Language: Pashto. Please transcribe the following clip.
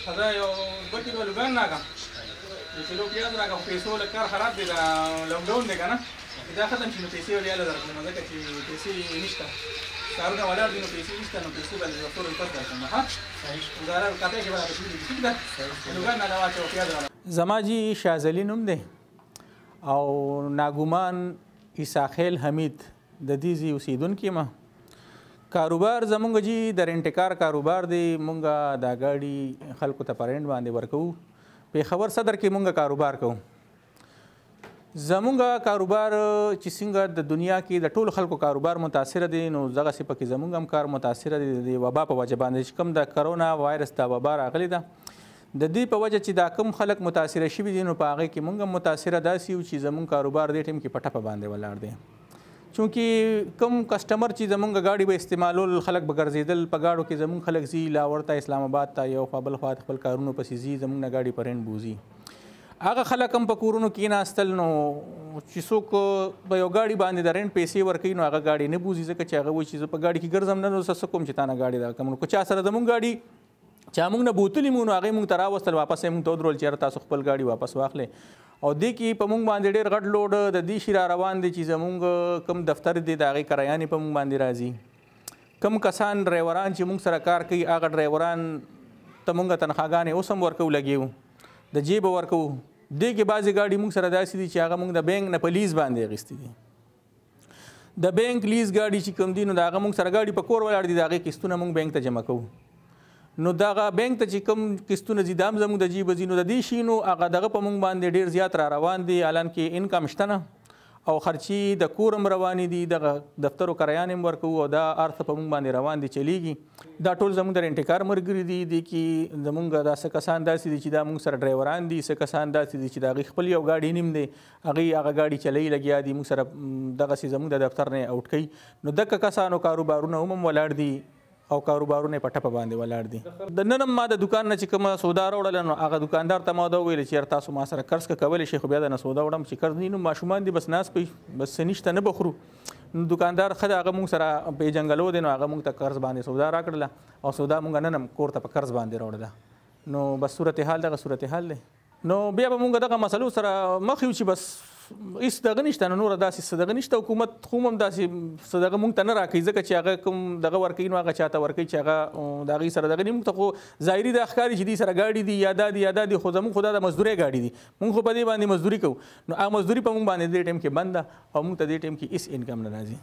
خدا یو 2 کیلو لوګان راکړه، یو کیلو پیاز راکړه. خو پیسو لږ کار خراب دی، دا لاک ډاون دی که نه، چې دا ختم شي نو پیسې به بیا له درکړم، ځکه چې پیسې نشته، کارونه ولاړ دي، نو پیسې نشته، نو پیسې به یو څو ورځې پس درکړم. ښه، ګزاره کاته کې به راته شوي دي. ټیک ده، لوګان راله واچوه، پیاز راله. زما جی شازلی نوم دی او ناګومان عیسی خیل حمید د دې ځای اوسېدونکی یم. کاروبار زمونږ جی د رینټکار کاروبار دی. مونږ دا ګاډي خلکو ته په رینټ باندې ورکوو. پېښور صدر کې مونږ کاروبار کوو. زمونږ کاروبار چې څنګه د دنیا کې د ټولو خلکو کاروبار متاثر دی، نو دغسې پکې زمونږ هم کار متاثر دی. د دې وبا په وجه باندې چې کوم د کرونا وایرس دا وبا راغلې ده، د دې په وجه چې دا کوم خلک متاثره شوي دي، نو په هغې کې مونږ هم متاثره داسې یو چې زمونږ کاروبار دې ټایم کې په ټپه باندې ولاړ دی. چونکې کوم کسټمر چې زمونږ ګاډي به استعمالول، خلک به ګرځېدل په ګاډو کې، زمونږ خلک ځي لاهور ته، اسلام آباد ته، یو خوا بل خوا خپل کارونو پسې ځي، زمونږ نه ګاډي په رینټ بوځي. هغه خلک هم په کورونو کېناستل، نو چې څوک په یو ګاډي باندې د رینټ پیسې ورکوي، نو هغه ګاډي نه بوځي، ځکه چې هغه وایي چې زه په ګاډي کې ګرځم نه، نو زه څه کوم چې تا نه ګاډي دا کوم. نو که چا سره زمونږ ګاډي چا مونږ نه بوتلي مو، نو هغې مونږ ته راوستل، واپس یې مونږ ته ودرول چې یاره تاسو خپل ګاډي واپس واخلئ. او دې کې په مونږ باندې ډېر غټ لوډ د دې شي را روان دی چې زمونږ کوم دفتر دی د هغې کرایانې په مونږ باندې راځي. کوم کسان ډرایوران چې مونږ سره کار کوي، هغه ډرایوران ته مونږ تنخواګانې اوس هم ورکوو، لګیو د جیبه ورکوو. دې کې بعضې ګاډي مونږ سره داسې دي چې هغه مونږ د بینک نه په لیز باندې اخیستي دي. د بینک لیز ګاډي چې کوم دي، نو د هغه مونږ سره ګاډي په کور ولاړ دي، د هغې قسطونه مونږ بینک ته جمع کوو. نو دغه بینک ته چې کوم قسطونه ځي، دا هم زموږ د جیبه ځي. نو د دې شي نو هغه دغه په مونږ باندې ډېر زیات را روان دي. حالانکې انکم شته نه، او خرچې د کور هم روانې دي، دغه دفترو کرایان هم ورکوو، او دا هر څه په مونږ باندې روان دي، چلیږي. دا ټول زموږ د رینټکار ملګري دي. دې کې زموږ دا څه کسان داسې دي چې دا مونږ سره ډرایوران دي، څه کسان داسې دي چې د هغوی خپل یو ګاډي نیم دی، هغوی هغه ګاډي چلوي لګیا دي، مونږ سره دغسې زموږ د دفتر نه اوټ کوي. نو دغه کسانو کاروبارونه هم ولاړ دي او کاروبارونه په ټپه باندې ولاړ دي. د نن هم ما د دکان نه چې کومه سودا راوړله، نو هغه دکاندار ته ما دا وویل چې یار تاسو ما سره قرض که کولی شئ، خو بیا د نه سودا وړم چې قرض نه، نو ماشومان دي بس ناست پي، بس څه نشته، نه به خورو. نو دکاندار ښه ده، هغه مونږ سره پېژنګلو دی، نو هغه مونږ ته قرض باندې سودا راکړله او سودا مونږ نن هم کور ته په قرض باندې راوړله. نو بس صورتحال دغه صورتحال دی. نو بیا به مونږ دغه مسلو سره مخ یو چې بس هېڅ دغه نشته، نو نوره داسې څه دغه نشته. حکومت خو هم داسې څه دغه مونږ ته نه راکوي، ځکه چې هغه کوم دغه ورکوي نو هغه چاته ورکوي چې هغه د هغې سره دغه نه. مونږ ته خو ظاهري دا ښکاري چې دوی سره ګاډي دي یا دا دي یا دا دي، خو زمونږ خو دا د مزدورۍ ګاډي دي، مونږ خو په دې باندې مزدوري کوو. نو هغه مزدوري په مونږ باندې دې ټایم کې بنده او مونږ ته دې ټایم کې هېڅ انکم نه راځي.